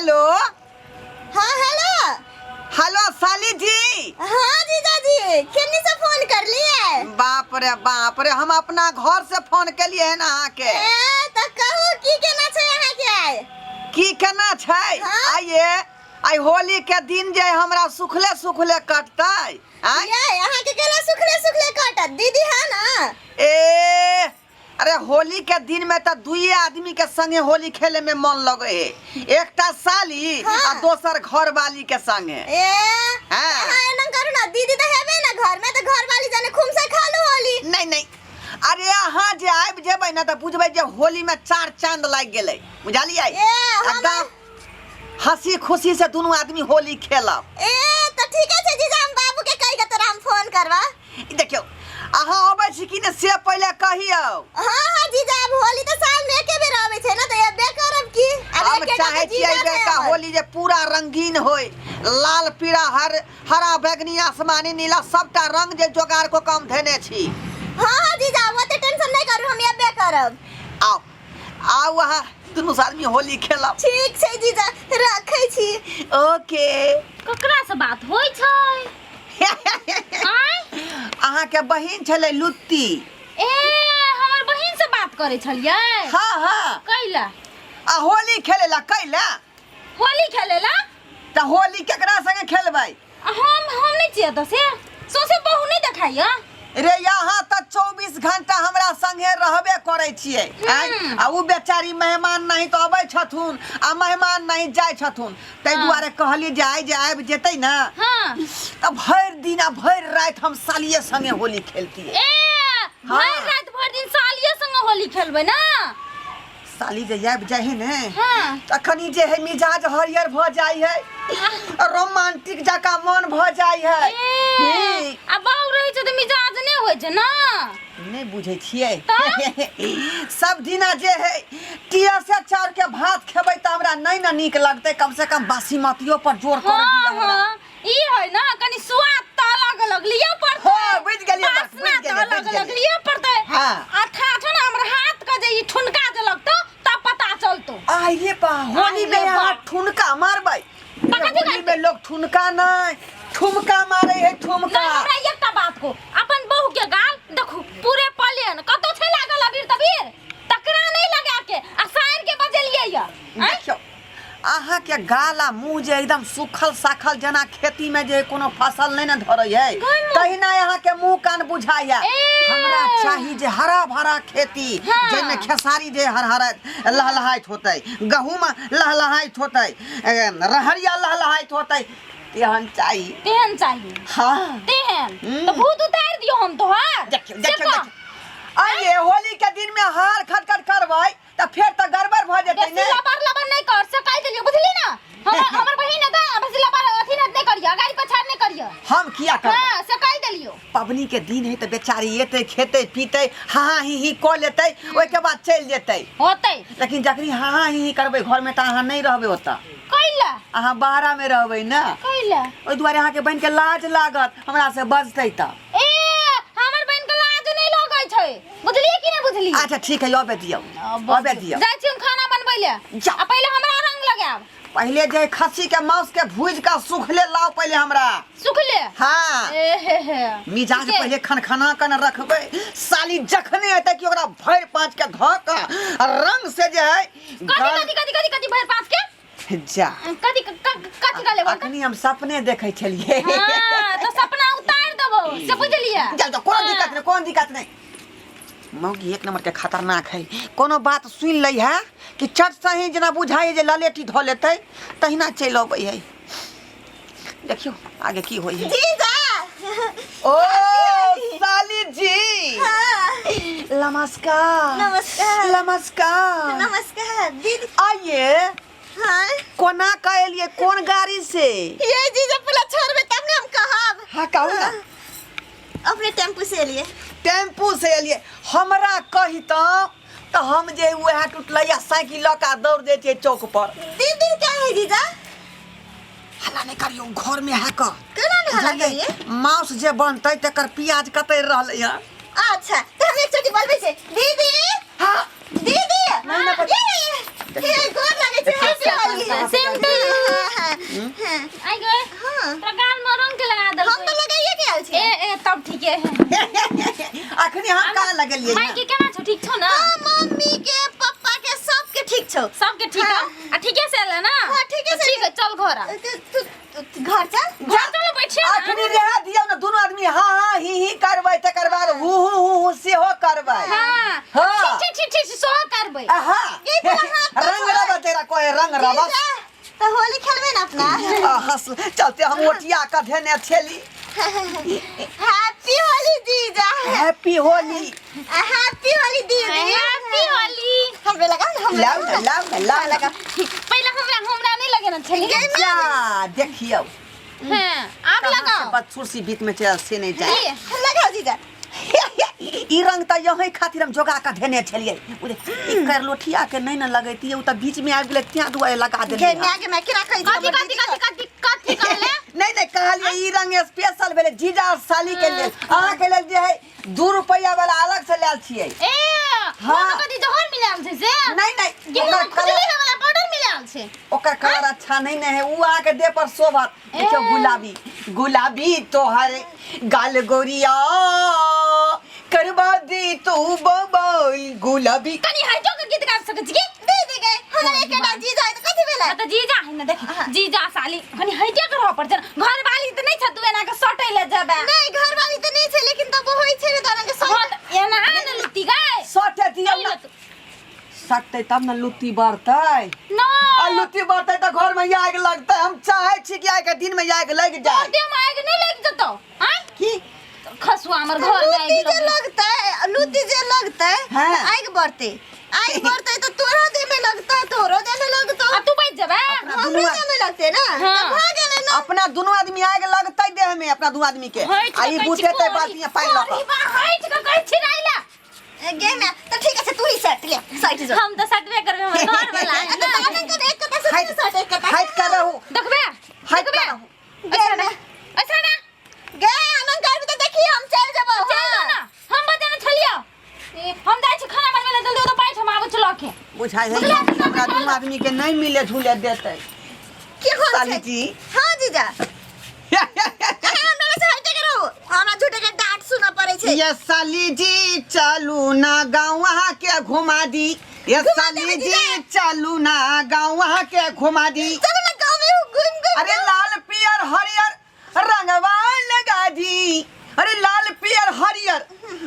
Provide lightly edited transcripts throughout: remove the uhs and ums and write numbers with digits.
Hello. हाँ, hello. Hello साली जी। हाँ जीजा जी, केने से फोन कर लिए? बाप रे बाप रे, हम अपना घर से फोन केलिए हन अहाँके। ए त कहू, की केना छै अहाँ के आइ? की केना छै? हाँ? आइये आइ होली के दिन जे हमरा सुखले सुखले कटतै आँय? ये अहाँ के केना सुखले सुखले कटत? दीदी है ना? ए अरे, होली के दिन में तो दुइये आदमी के संगे होली खेले में मन लगे है, एकटा साली आ दोसर घर वाली के संगे। ए। हाँ। अहाँ एना करू ना, दीदी तो हेबे ना घर में, तो घर वाली जाने खूब से खा लू होली। नहीं नहीं, अरे अहाँ जे आबि जेबै ने तऽ बुझबै जे होली में चार चांद लागि गेलै, बुझलियै? ए, हम- एकदम हंसी खुशी से दुनू आदमी होली खेलब। ए तो ठीक है जीजा, हम बाबू के कहि के तोरा हम फोन करबा। ई देखियौ, अहाँ अबै छी कि ने से पहिले कहियौ। हाँ हाँ जीजा, अब होली तो साल में एके बेर आबै छै ना, तो एबे करब की। अब हम एकेटा चाहे तऽ छियै जीजा एहि बेरका छै हमर। होली जे पूरा रंगीन होय, लाल पीरा हर हरा बैगनी आसमानी नीला सबटा रंग जे जोगाड़ कऽ कऽ हम धेने छी। हाँ हाँ जीजा, ओते टेंशन नहीं करू, हम एबे करब। आउ आउ, अहाँ दुनू आदमी होली खेलब। ठीक छै जीजा, रखै छी। ओके। ककरा से बात होइ छै आँय? अहाँके बहिन छलै लुत्ती। ए, हमर बहिन से बात करै छलियै? हाँ हाँ। कैला? आ होली खेले ला। कैला? होली खेलेला। तऽ होली केकरा संगे खेलबै? आ हम नहि छियै तऽ से सौंसे बहु नहि देखाइया। रे, यहाँ तऽ 24 घंटा हमरा संगे रहबे करै छियै आँय? आ उ बेचारी मेहमान नहीं तऽ अबै छथुन आ मेहमान नहीं जाइ छथुन, ताहि दुआरे कहलियै जे आइ जे आबि जेतै ने तऽ भरि दिन आ भरि राति हम सालिये संगे होली खेलतियै। ए, भरि राति भरि दिन सालिये संगे होली खेलबै ने? साली जे आबि जाइ है ने तखन ई जे है मिजाज हरियर भऽ जाइ है, रोमांटिक जकाँ मन भऽ जाइ है। ए, आ बहु रहै छै तऽ मिजाज नहि होइ छै ने? नहि बुझै छियै, सब दिना जे है टियसे चाउर के भात खेबै तऽ हमरा नहि ने नीक लगतै, कम से कम बासीमतियो पर जोर कर दिअ हमरा। हाँ, ई है ना, कनि स्वाद तऽ अलग अलग लिअ पड़तै। हाँ, बुझि गेलियै बात, वासना बुझि तऽ गेलियै, अलग बुझि अलग गेलियै। लिअ पड़तै। आ था छौ ने, हमर हाथ के जे ई ठुनका जे लगतौ तब पता चलतौ। आइ रे बा, होली में आहि रे अहाँ बा। ठुनका मारबै? तऽ कथी होली में लोग ठुनका नहि, ठुमका मारै है, ठुमका। नहि, हमरा एकटा बात को, अपन बहू के गाल देखू, पूरे पलेन, कतौ छै लागल अबीर तबीर? तकरा नहि लगा के आ साइन के बजेलियै या आँय? देखियौ, अहाँके गाल आ मुँह जे एकदम सूखल साखल, जेना खेती में जे कोनो फसल नहि ने धरै है, तहिना अहाँके मुँह कान बुझाइया। ए! हमरा चाही जे हरा भरा खेती, जाहिमे खेसारी जे हरहराइत लहलहाइत होतै, गहूम लहलहाइत होतै, रहरिया लहलहाइत होतै, तेहन चाही। तेहन चाही? हाँ। तेहन? हम्म। तऽ भूत उतारि दियौ हम तोहर। देखियौ से देखियौ कह। देखियौ, आइये होली के दिन में हार खटखट करबै तऽ फेर तऽ गड़बड़ भऽ जेतै। बेसी ने लबर लबर नहि कर से कहि देलियौ, बुझली ना? हमर हमर बहिन है तऽ बेसी लबर अथी नहि करिय, गाड़ी पछाड़ नहि करिय। हम किया करबै? हाँ, से कहि देलियौ। पबनी के दिन है तऽ बेचारी एतै, खेतै पीतै, हा हा ही ही कऽ लेतै, ओहिके बाद चलि जेतै। होतै। लेकिन जखनी हा हा ही ही करबै घरमे तऽ अहाँ नहि रहबै ओतऽ। कैला? अहाँ बाहरा मे रहबै ने। कैला? ओहि दुआरे अहाँके बहिन के लाज लागत हमरा से बजतै तऽ। ए, हमर बहिन के लाज नहि लगै छै, बुझलियै कि नहि बुझलियै? अच्छा ठीक है, अबे दियौ, अबे दियौ। जाइ छी हम खाना बनबै ले। जाउ। आ पहिले हमरा रंग लगायब। पहिले जे खस्सी के मांस के भूज के सुखले लाओ पहिले हमरा। सुखले? हाँ। ए हे हे। मिजाज ठीके। पहिले खनखना के ने रखबै, साली जखने एतै कि ओकरा भरि पाँच के धऽ के आ रंग से जे है कथी? कथी कथी कथी कथी भरि पाँच के? जा। कथी कथी कहले बोल? अखनी हम सपने देखै छलियै। हाँ, तो सपना उतार देबो से, बुझलियै? जा जा, कोनो दिक्कत नहीं, कोनो दिक्कत नहीं। मौगी एक नंबर के खतरनाक है, कोनो बात सुन लै है कि चट सही जेना बुझाइ जे ललेटी धऽ लेतै तहिना चलि अबै है। देखियौ आगे की होइ है। जीजा। ओ साली जी। हाँ। नमस्कार। नमस्कार। नमस्कार। नमस्कार दीदी। आइए। हाँ। कोना के एलियै, कोन गाड़ी से? ये जीजा, पहले छोड़बे तब ने हम कहब। हाँ, कहू ना। अपने टेम्पू से एलिए। टेम्पू से एलियै? हमरा कहितहुँ तऽ हम जे उएह टुटलैया साइकिल लऽ कऽ दौड़ जैतियै चौक पर। दीदी क्या है जीजा? हल्ला नहि करियौ, घर में है कऽ। केना ने हल्ला बुझलियै? करियै? माउस जे बनतै तकर प्याज कतरि रहलै हँ। अच्छा, तऽ हम एक चोटी बोलबै छै दीदी। हाँ। दीदी। नहीं, नहीं, ये ये गोर लागै छै, happy Holi. Holi. Same to you. हाँ, हाँ, आई गए। हाँ। तोरा गाल में रंग के लगा देलकै। हम तो लगाइए के आयल ए छियै। ए, तब ठीक है। अखनी हम कहाँ लगलियै? माई के केना छौ, ठीक छौ ना? हाँ, मम्मी के पप्पा के सबके ठीक छौ। सबके ठीक हाँ। है आ ठीके से एले ना? हाँ, ठीके तऽ से। ठीक है, चल घर आ। तू तू घर चल। घर चल, बैठिए ना। अखनी रहा दियौ ने, दुनू आदमी हाँ हाँ ही ही करबै, तकर बाद हु हु हु हु सेहो करबै। हाँ। हाँ। ठीक ठीक ठीक ठीक, सोहो करबै। आहा। ये पूरा हाथ रंग रबा तेरा कोई रंग रबा। जीजा, तऽ होली खेलबै ने अपना? आ, हंस चलते हम ओटिया का धेने छेली। हैप्पी होली जीजा। हैप्पी होली। हैप्पी होली दीदी। हैप्पी होली। हमरे लगा ना, हमरे लाउ ना, लाउ ना, लाउ लगा। पहिले हमरा हमरा नहीं लगे ना छली। जा देखियौ। हां, आब लगाओ। बदसुरसी बीच में चल से नहीं जाए। ई, लगाओ जीजा। ई रंग तऽ यही खातिर हम जोगा के धेने छलियै। उ देख, ई कर लोठिया के नहीं न लगैतियै, उ तऽ बीच में आबि गेलै, त्यां दुआरे लगा गे देलियै। माय, गे माय, केना कहै छै कथी हमर कथी दीदी? कथी कथी कथी कहले? नहीं नहीं, कहलियै ई रंग स्पेशल भेलै जीजा और साली के लेल। अहाँ के लेल जे है 2 रुपैया वाला अलग से लायल छियै। ए। हाँ। हाँ, कथी जहर मिलायल छै से? नहीं नहीं, गेहूं ओकर में खुजली कलर है वाला पाउडर मिलायल छै। ओकर कलर अच्छा नहीं ने है, उ अहाँ के देह पर शोभत। देखियौ, गुलाबी गुलाबी तोहर गाल गोरिया करबा दी तू बबल गुलाबी। कनी हटो के गीत गाबि सकै छी की? दीदी गे, हमर एकटा जीजा है तऽ कथी भेलै? हाँ, तऽ जीजा है ना, देख, जीजा साली कनी हटे के रह पड़तै ने। घर वाली तऽ नहि छ तू एना के सटै ले जेबे। नहीं, घर वाली तऽ नहीं छै, लेकिन तब होइ छै ने तहन के हाँ, सब। तऽ एना आ ने लुत्ती गै। सटे दियौ चलि ने। तू। सटतै तब ने लुत्ती बढ़तै। ना। आ लुत्ती बढ़तै तऽ घर में आगि लगतै। हम चाहै छी कि आइ के दिन में आगि लागि जाय। देह में आगि नहि लागि जेतौ आँय? की खसुआ हमर घर में लुत्ती आगि जे लगतै। लगतै, लुत्ती जे लगतै हाँ। तऽ आगि बढ़तै, आगि बढ़तै तऽ तोरो देह में लगतै, तोरो देह में लगतौ। आ तू बचि जेबे। अपना हमरो दुनू देह में लगतै ना। हाँ। तऽ भऽ गेलै ने। अपना दुनू आदमी आगि लगतै देह में, अपना दुनू आदमी के। हटि आ के ई कहै छी, बुझेतै कोरी- बाल्टी में पानि लऽ कोरी कऽ। बा, हटि के कहै छी राइला। गे माय, तऽ ठीक छै, तू ही सट ले, सट जो। हम तऽ सटबे करबै, हमर घर वाला है तऽ ना। तहन कर एक कता से हटि सट एक कता। हटि कऽ रहू। देखबे। हटि देखबे। कऽ रहू। गे ऐसा ना, माय, ऐसा ना। गे आनंद करबी तऽ देखी हम चलि जेबौ। चल हाँ। ना, हम बतेने छलियौ। ए, हम जाइ छी खाना बनबै लए, जल्दी ओतऽ बैठ, हम आबै छी लऽ के। बुझाइ है बुझलियै? हमरा दुनू आदमी के नहीं मिले झूले देतै। केहन साली छै? जी। हाँ जीजा। अरे हमरा से हटे के रहू, हमरा झूठे के डांट सुनऽ पड़ै छै। ये साली जी चलू ना गाँव अहाँ के घुमा दी। ये घुमा साली देबै जी जीजा। चलू ना गाँव अहाँ के घुमा दी। चलू ना गाँव में घूम घूम। अरे लाल पियर हरियर रंगवा लगा दी, अरे लाल पियर हरियर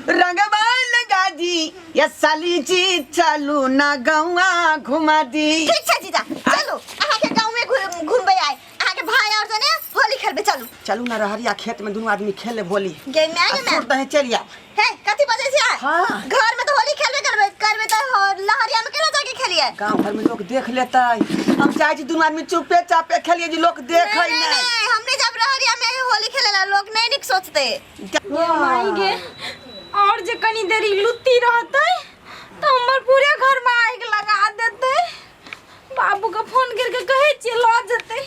रंगवा लगा दी। ये साली जी चलू ना गौआ घुमा दी। ठीक छै जीजा, चलू अहाँ के गाँव में घूम घूमबै आइ, अहाँ के भाई और जने होली खेलबै, चलू। चलू ना रहरिया खेत में दुनू आदमी खेल लेब होली। गे माय, गे आ माय। सुर दहे चलि आब। हे, कथी बजै छी अहाँ? हाँ। घर में तो होली खेलबे करबै करबै तऽ लहरिया में केना जाके खेलियै? गाँव घर में लोग देख लेतै। हम चाहे छी दुनू आदमी चुपे चापे खेलिए जी लोग देखै नहीं नहीं। नहीं, हमने जब रहरिया में होली खेलेला लोग नहीं निक सोचते। ये माई गे, और जे कनी देरी लुत्ती रहतै तऽ हमर पूरे घर में आगि लगा देतै। बाबू के फोन करके कहै छियै, लऽ जेतै।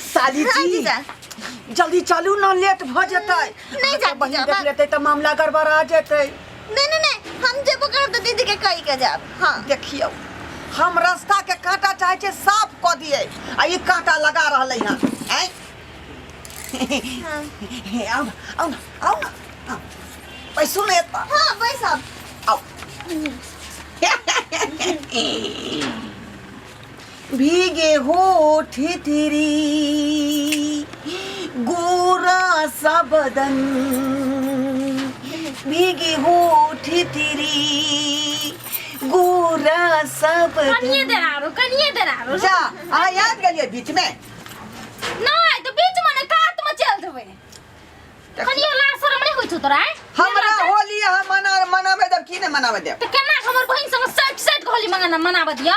साली हाँ जी, जीजा। जल्दी चलू ना, लेट भ जेतै। नहीं जाती, बहिन जा, देख बाप। लेतै तऽ मामला गड़बड़ा जेतै। नहीं नहीं नहीं, हम जेबो करब तऽ दीदी के कहि के जाब। हाँ। देखियौ, हम रास्ता के कांटा चाहे छियै साफ कऽ दियै, आ ई कांटा लगा रहलै हँ। आँय। हाँ। हे, आउ ना, आउ ना, आउ ना, आउ। बैसू ने एतऽ। हाँ, बैसब। आउ। भीगे होठ तेरे गोरा सा बदन, भीगे होठ तेरे गोरा सा कनिए बदन। देर आरो, कनिए देर आरो। जा, अहाँ याद गेलियै बीच में? नहि तऽ बीच में नहि, कात में चलि जेबै। कनियो लाज शरम नहि होइ छौ तोरा, आँय? हमरा होली अहाँ मना मनाबै देब की नहि मनाबै देब? तऽ केना हमर बहिन संग सटि सटि के होली मना मनाबऽ दियौ?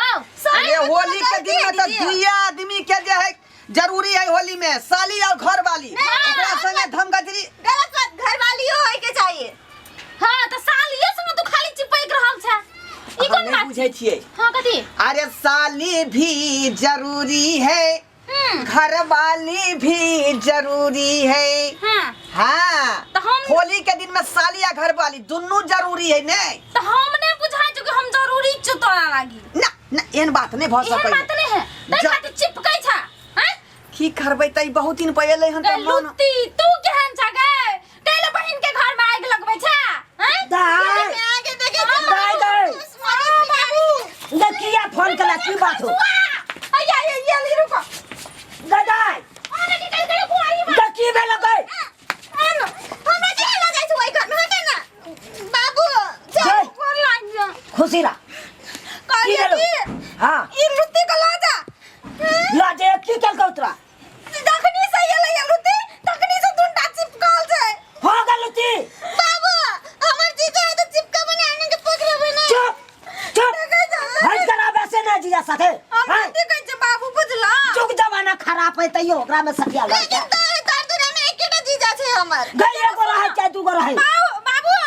अरे होली के दिन में तऽ दीदी। दुइये आदमी के जे है जरूरी है होली में, साली और घर वाली। ओकरा संगे धमगजरी गलत बात, घर वालियो होय के चाहिए। हाँ, तऽ सालिये संग तू खाली चिपकि रहल छै, ई अहाँ कोन नहि बात? बुझै छियै। हाँ, कथी? अरे साली भी जरूरी है, घर वाली भी जरूरी है। हाँ। हाँ। तो हम होली के दिन में साली या घर वाली दोनों जरूरी है ने। तो हम नहीं बुझाइ छौ कि हम जरूरी छौ तोरा लागी। ना ना एहन बात नहि भऽ एहन सकैए बात नहि है तै जा- खातिर चिपकै छ हैं की करबै तऽ ई बहुत दिन पर एलै हन गै तऽ मन लुत्ती तू केहन छ गै तैले बहिन के घर में आगि लगबै छ हैं दाय आगे देखे दाय दाय बाबू ले किया फोन कला की बात हो अया ये ये ली रुको गै दाय आने निकल गए कुआरी में गै की भेल गै आनो हमरा के लगा छै ओइ घर में हटे ना बाबू गै कोन लाग जा खुशी रह की कहलिए भेलो कि हां ई लुत्ती के ला जा ला जे की केलकौ तोरा जखनी से ये ले लुत्ती तखनी से दुंडा चिपकल छै हो गेल लुच्ची बाबू हमर जीजा है तो चिपका बना आने के पकड़बे ना चुप चुप हट कर आबे से ना जीजा साथे हम हैं? लुत्ती कहै छै बाबू बुझला जुग जमाना खराब है तैयो ओकरा में सटिया लग लेकिन तो तार दुनिया में एकेटा जीजा छै हमर गई एगो रहे चाहे दूगो रहे बाबू बाबू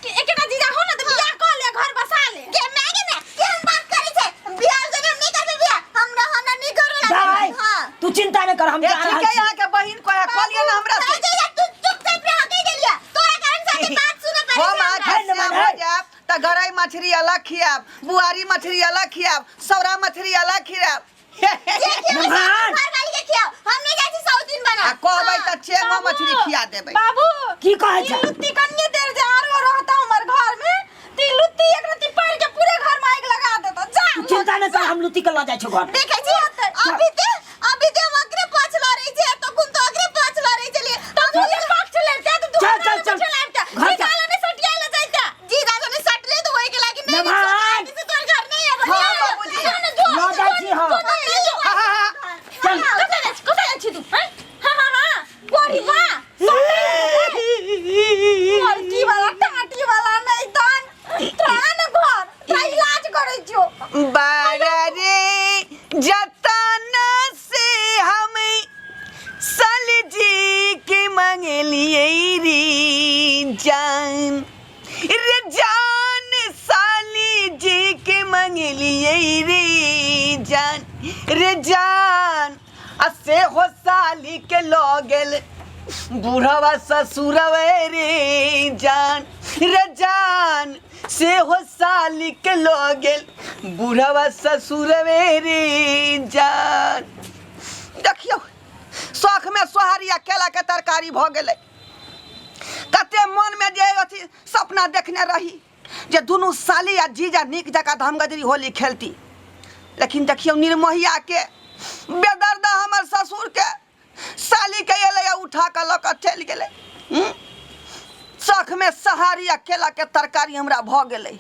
कि एकेटा जीजा हो ना त बियाह क ले घर बसा ले के मैं के ना केहन बात करै छै बियाह जने हम नहीं करबे बियाह हमरा हमरा नहीं करे दाई हां तू चिंता नहीं कर हम ए जा ठीक रहल है छी यहाँ के बहिन कहे कहलिए ना हमरा से जीजा तू चुपचाप रह के गेलिया तोरा कारण से बात सुने पड़े हम छै आके हमरा। है न श्याम मन, हो है। जायब तऽ गरई मछली अलग खियाब बुआरी मछली अलग खियाब सौरा मछली अलग खियाब जे खियाबै से नमन। अपन घरवाली के खियाओ हम नहीं जाइ छी सौतीन बना आ कहबै तऽ चेंगो मछली खिया देबै बाबू की कहै ई छै लुत्ती कनिये देर जे आरो रहता हमर घर में ती लुत्ती एक रत्ती पार के पूरे घर में आगि लगा देता जा तू चिंता नहीं कर हम लुत्ती के लऽ जाइ छौ घर देखै छी अभी ते अभी ते हम अकरे पाछ लड़ै छै तो कुन तो अकरे पाछ लड़ै छलिए तो तू जे पक्ष लेते तो तू चल, चल, चल। चल घर चल। चल नहीं सटिया ले जाइता जी दादा ने सटले तो वही के लागी नहीं नमन। से तोर घर नहीं आबो हाँ, बाबूजी। लऽ जाइ छी हम हा, हा, हा। चल कतऽ जाइ छी कतऽ जाइ छी तू हैं हां हां हां गोरी बा लड़की वाला टाटी वाला नहीं तन त्राण घर तोरा इलाज करै छियो बारा रे जतन से हम सल जी के मंगलिए रे जान रे जान साली जी के मंगलिए रे जान रे जान असे हो साली के लगेल बूढ़वा ससुरवे रे जान रे जान से हो साली के लगेल बूढ़वा ससुरवे रे जान। देखियौ शौख में सोहारी आ केला के तरकारी भऽ गेलै। कते मन में जे अथी सपना देखने रही जे दुनू साली आ जीजा नीक जकाँ धमगजरी होली खेलती, लेकिन देखियौ निर्मोहिया के बेदर्दा हमर ससुर के साली के एलै आ उठा कऽ लऽ कऽ चलि गेलै। शौख में सोहारी आ केला के तरकारी हमरा भऽ गेलै।